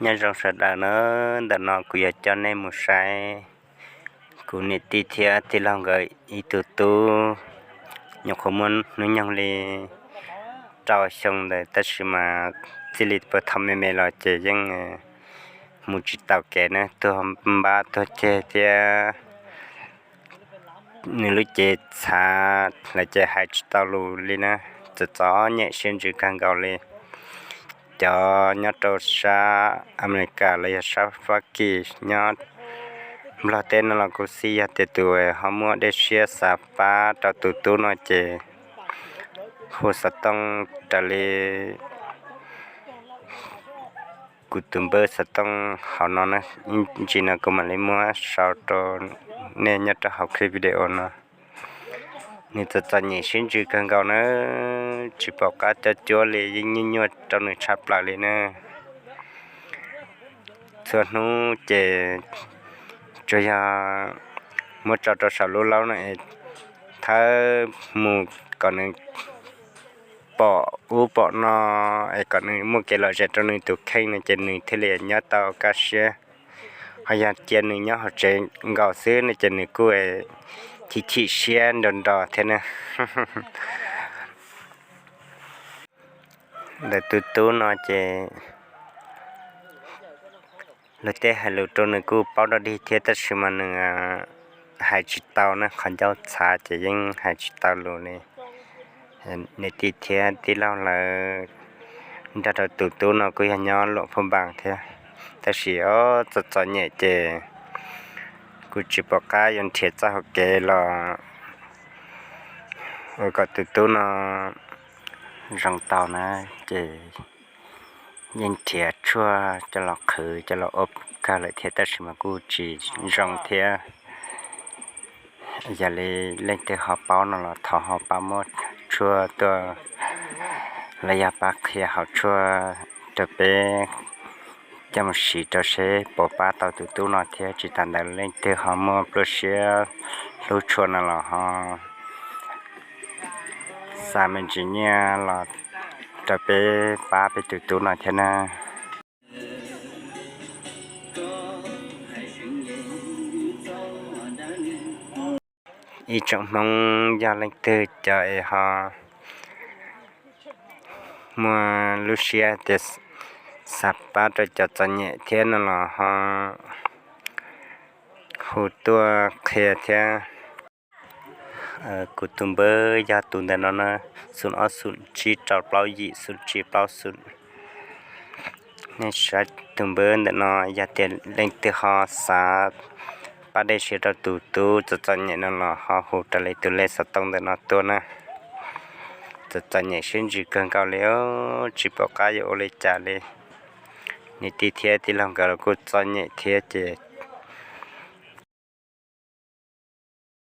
Nyob zoo sawv daws na, ntawm no kuv yuav coj nej mus saib kuv niam tij thiab tij laug nkawd ib tug tub, nyuam qhuav muaj hnub nyoog li rau xyoo ntawd tab sis mas txij li puag thaum me me los ces yeej mus tsis taus kev na, tuag npab tuag ceg thiab nws lub cev txhav lawm ces hais tsis tau lus li na. Txom txom nyem siab ntsws kawg nkaus li. Cov nyob rau sab Amelikas los yog sab Fab Kis, nyob Nplog teb no los kuj xij, yog tias tus ho muaj dej siab xav pab rau tus tub no ces hu xov tooj raws li kuv tus npawb xov tooj hauv no na, ib ntsis no kuv mam li muab sau rau nej nyob rau hauv clip video no. Nws txom txom nyem siab ntsws kawg nkaus na, tsis pom qab coj cuab li, yeej nyuaj nyuaj rau nws tshaj plaws li na. Txhua hnub ces tsuas yog muab tso rau saum lub laub no es thawb mus kom nws pom ub pom no es kom nws muaj kev lom zem rau nws tus kheej no ces nws thiaj li nyob tau kaj siab. Ho yog cia nws nyob hauv tsev nkaus xwb no ces nws kuj chim chim siab nrog nrog thiab na. Ntawm tus tub no ces luag tej hais lus rau nws kuj paub dog dig thiab tab sis mas nws hais tsis tau na, qhov ncauj txhav ces yeej hais tsis tau lus li. Niam tij thiab tij laug lawv nrog rau tus tub no kuj yog nyob Luam Phaj Npas thiab, tab sis o txom txom nyem ces kuj tsis pom qab yuav nrhiav txoj hauv kev los ua kom tus tub no zoo tau na, ces yeej nrhiav tshuaj coj los qhwv coj los ua kawg lawm thiab tab sis mas kuj tsis zoo thiab. Yog li leej twg ho paub no los thov ho pab muab tshuaj tuaj los yog pab qhia hauv tshuaj rau peb coj mus siv rau seb puas pab tau tus tub no thiab. Tsis tas ntawd leej twg ho muaj pluaj siab hlub tshuaj no los ho xa me ntsis nyiaj los rau peb pab peb tus tub no thiab na. Ib tsoom Hmoob yog leej twg cov es ho muaj lub siab tias xav pab rau cov txom nyem thiab no los ho hu tuaj qhia thiab. Kuv tus npawb yog tus ntawm no na, xoom ob xoom tsib rau plaub yim xoom tsib plaub xoom. Nej saib tus npawb ntawm no, yog tias leej twg ho xav pab dej siab rau tus tub txom txom nyem no los ho hu raws li tus lej xov tooj ntawm no tuaj na. Txom txom nyem siab ntsws kawg nkaus li, tsis pom qab yuav ua li cas li. Niam tij thiab tij laug nkawd los kuj txom nyem thiab ces